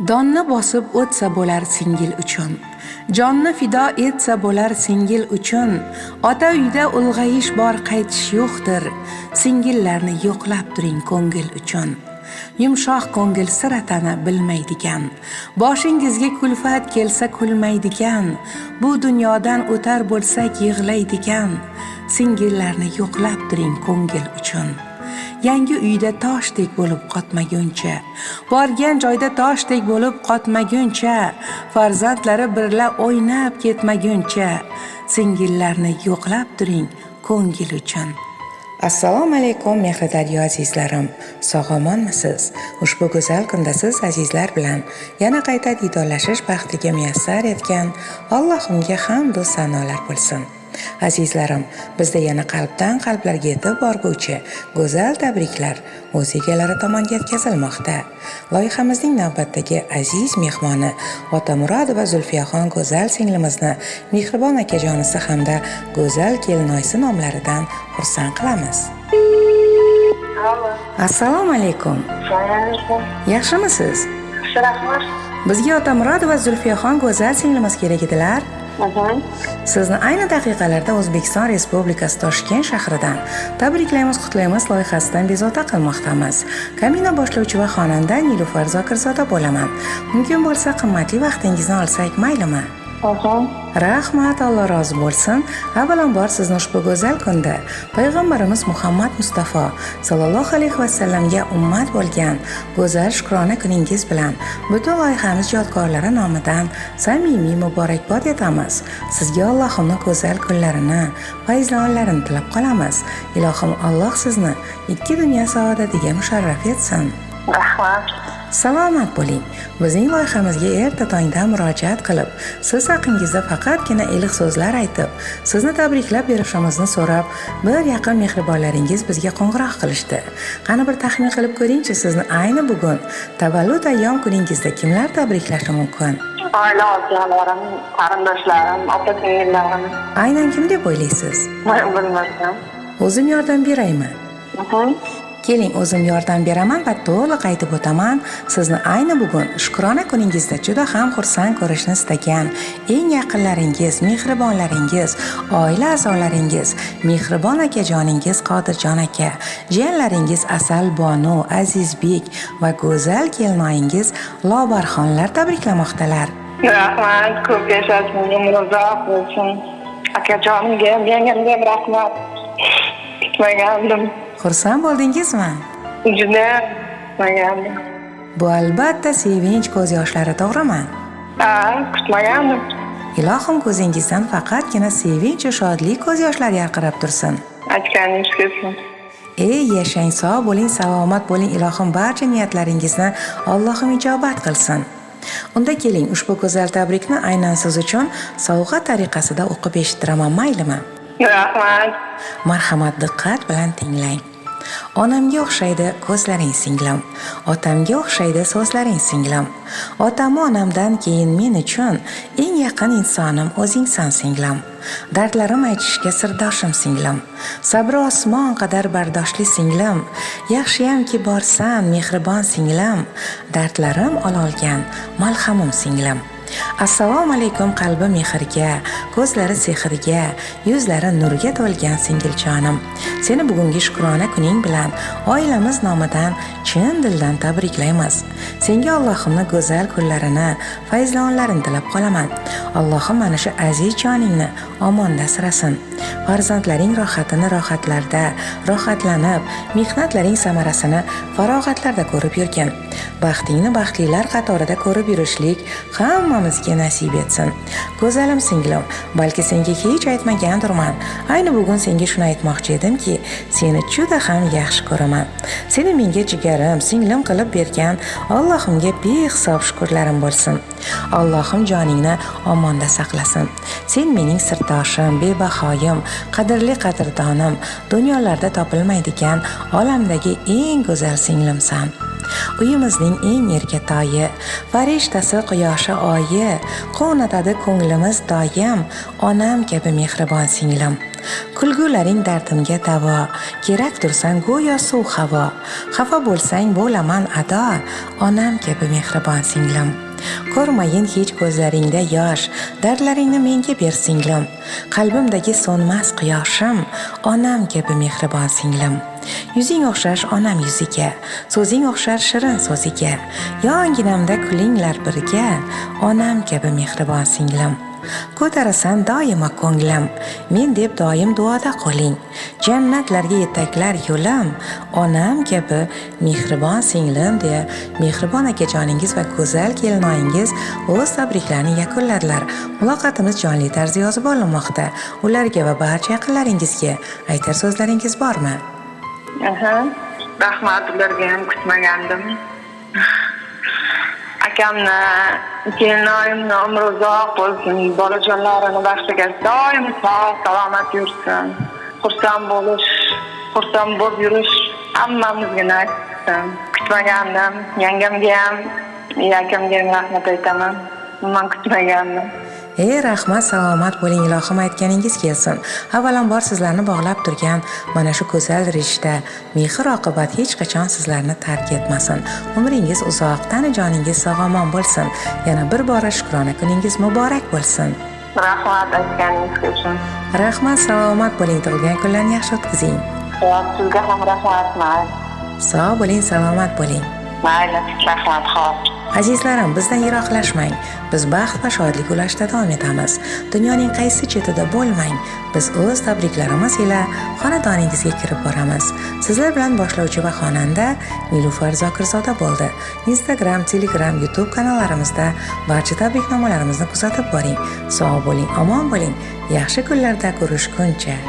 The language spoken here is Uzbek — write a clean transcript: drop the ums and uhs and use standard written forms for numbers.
Donni bosib o'tsa bo'lar singil uchun, jonni fido etsa bo'lar singil uchun. Ota uyda ulg'ayish bor, qaytish yo'qdir. Singillarni yo'qlab turing ko'ngil uchun. Yumshoq ko'ngil siratani bilmaydigan, boshingizga kulfat kelsa kulmaydigan, bu dunyodan o'tar bo'lsak yig'laydigan singillarni yo'qlab turing ko'ngil uchun. Yangi uyda toshdek bo'lib qotmaguncha, borgan joyda toshdek bo'lib qotmaguncha, farzandlari birla o'ynab ketmaguncha, singillarni yo'qlab turing ko'ngil uchun. Assalomu alaykum, mehri daryo azizlarim. Sog' omonmisiz? Ushbu go'zal kunda siz azizlar bilan yana qayta diydorlashish baxtiga muyassar etgan Allohimga hamd va sanolar bo'lsin. Azizlarim, bizda yana qalbdan qalblarga yetib borguvchi go'zal tabriklar o'z egalari tomonga yetkazilmoqda. Loyihamizning navbatdagi aziz mehmoni Otamurodova Zulfiyaxon go'zal singlimizni mehribon akajonisi hamda go'zal kelinoyisi nomlaridan xursand qilamiz. Alo. Assalomu alaykum. Assalomu alaykum. Yaxshimisiz? Yaxshi, rahmat. Bizga Otamurodova Zulfiyaxon go'zal singlimiz kerak edilar. Sizni ayni daqiqalarda O'zbekiston Respublikasi Toshkent shahridan tabriklaymiz, qutlaymiz loyihasidan bezovta qilmoqdamiz. Kamina boshlovchi va xonanda Nilufar Zokirzoda bo'laman. Mumkin bo'lsa, qimmatli vaqtingizni olsak maylimi? Rahmat, Alloh rozi bo'lsin. Avvalambor sizni ushbu go'zal kunda payg'ambarimiz Muhammad Mustafa sallallohu alayhi vasallamga ummat bo'lgan go'zal shukrona kuningiz bilan butun loyihamiz ijodkorlari nomidan samimiy muborakbod etamiz. Sizga Allohimning go'zal kunlarini, fayzli onlarini tilab qolamiz. Ilohim, Alloh sizni ikki dunyo saodatiga musharraf etsin. Rahmat. Salomat bo'ling. Bizning loyihamizga erta tongdan murojaat qilib, siz haqingizda faqatgina iliq so'zlar aytib, sizni tabriklab berishimizni so'rab, bir yaqin mehribonlaringiz bizga qo'ng'iroq qilishdi. Qani, bir taxmin qilib ko'ringchi, sizni ayni bugun tavallud ayyom kuningizda kimlar tabriklashi mumkin? Oila a'zolarim, qarindoshlarim, opa singillarim. Aynan kim deb o'ylaysiz? Bilmasam. O'zim yordam beraymi? Mhm. Keling, o'zim yordam beraman va to'liq aytib o'taman. Sizni ayni bugun shukrona kuningizda juda ham xursand ko'rishni istagan eng yaqinlaringiz, mehribonlaringiz, oila a'zolaringiz, mehribon akajoningiz Qodirjon aka, jiyanlaringiz Asal Bonu, Azizbek va go'zal kelinoyingiz Lobarxonlar tabriklamoqdalar. Rahmat, ko'p yashasin, umri uzoq bo'lsin. Akajonimga ham, yangamga ham rahmat. Kutmagandim. Xursand bo'ldingizmi? Juda kutmagandim. Bu albatta sevinch ko'z yoshlari, to'g'rimi? Ha, kutmagandim. Ilohim, ko'zingizdan faqatgina sevinch va shodlik ko'z yoshlari yarqirab tursin. Aytganingiz kelsin. Ey, yashang, sog' bo'ling, salomat bo'ling. Ilohim, barcha niyatlaringizni Allohim ijobat qilsin. Unda keling, ushbu go'zal tabrikni aynan siz uchun sovg'a tariqasida o'qib eshittiraman, maylimi? Rahmat. Marhamat, diqqat bilan tinglang. Onamga o'xshaydi ko'zlaring, singlim. Otamga o'xshaydi so'zlaring, singlim. Otamu onamdan keyin men uchun eng yaqin insonim o'zingsan, singlim. Dardlarim aytishga sirdoshim, singlim. Sabri osmon qadar bardoshli singlim. Yaxshiyamki borsan, mehribon singlim. Dardlarim ololgan malhamim, singlim. Assalomu alaykum, qalbi mehrga, ko'zlari sehrga, yuzlari nurga to'lgan singiljonim. Seni bugungi shukrona kuning bilan oilamiz nomidan chin dildan tabriklaymiz. Senga Allohimning go'zal kunlarini, fayzli onlarini tilab qolaman. Allohim mana shu aziz joningni omonda asrasin. Farzandlaring rohatini rohatlarda, rohatlanib, mehnatlaring samarasini farog'atlarda ko'rib yurgin. Baxtingni baxtlilar qatorida ko'rib yurishlik hammamizga nasib etsin. Go'zalim singlim, balki senga hech aytmagandirman. Ayni bugun senga shuni aytmoqchi edimki, seni juda ham yaxshi ko'raman. Seni menga jigarim, singlim qilib bergan Allohimga behisob shukrlarim bo'lsin. Allohim joningni omonda saqlasin. Sen mening sirdoshim, bebahoyim, qadrli qadrdonim, dunyolarda topilmaydigan olamdagi eng go'zal singlimsan. Uyimizning eng erkatoyi, farishtasi, quyoshi, oyi, quvnatadi ko'nglimiz doim, onam kabi mehribon singlim. Kulgularing dardimga davo, keraktursan go'yo suv havo. Xafa bo'lsang bo'laman ado, onam kabi mehribon singlim. Ko'rmayin hech ko'zlaringda yosh, dardlaringni menga ber singlim. Qalbimdagi so'nmas quyoshim, onam kabi mehribon singlim. Yuzing o'xshash onam yuziga, so'zing o'xshar shirin so'ziga. Yonginamda kulinglar birga, onam kabi mehribon singlim. Ko'tarasan doimo ko'nglim, men deb doim duoda qoling. Jannatlarga yetaklar yo'lim, onam kabi mehribon singlim, deya mehribon akajoningiz va go'zal kelinoyingiz o'z tabriklarini yakunladilar. Muloqotimiz jonli tarzda yozib olinmoqda. Ularga va barcha yaqinlaringizga aytar so'zlaringiz bormi? Aha. Rahmat ularga ham, kutmagandim. Akamni, kelinoyimni umri uzoq bo'lsin, bolajonlarini baxtiga doim sog' salomat yursin. Xursand bo'lish, xursand bo'lib yurish hammamizga nasib qilsin. Kutmagandim. Yangamga ham, akamga ham rahmat aytaman. Man kutmagandim. Ey, rahmat, salomat bo'ling, ilohim aytganingiz kelsin. Avvalambor sizlarni bog'lab turgan mana shu go'zal rishta, mehr oqibat hech qachon sizlarni tark etmasin. Umringiz uzoq, tani joningiz sog'-omon bo'lsin. Yana bir bora shukrona kuningiz muborak bo'lsin. Rahmat aytganingiz uchun. Rahmat, salomat bo'ling, tug'ilgan kunlarni yaxshi o'tkazing. Xo'p, sizga ham rahmat, mayli. Sog' bo'ling, salomat bo'ling. Mayli, rahmat, xo'p. Azizlarim, bizdan yiroqlashmang. Biz baxt va shodlik ulashda davom etamiz. Dunyoning qaysi chetida bo'lmang, biz o'z tabriklarimiz ila xonadoningizga kirib boramiz. Sizlar bilan boshlovchi va xonanda Nilufar Zokirzoda bo'ldi. Instagram, Telegram, YouTube kanallarimizda barcha tabriknomalarimizni kuzatib boring. Sog' bo'ling, omon bo'ling. Yaxshi kunlarda ko'rishguncha.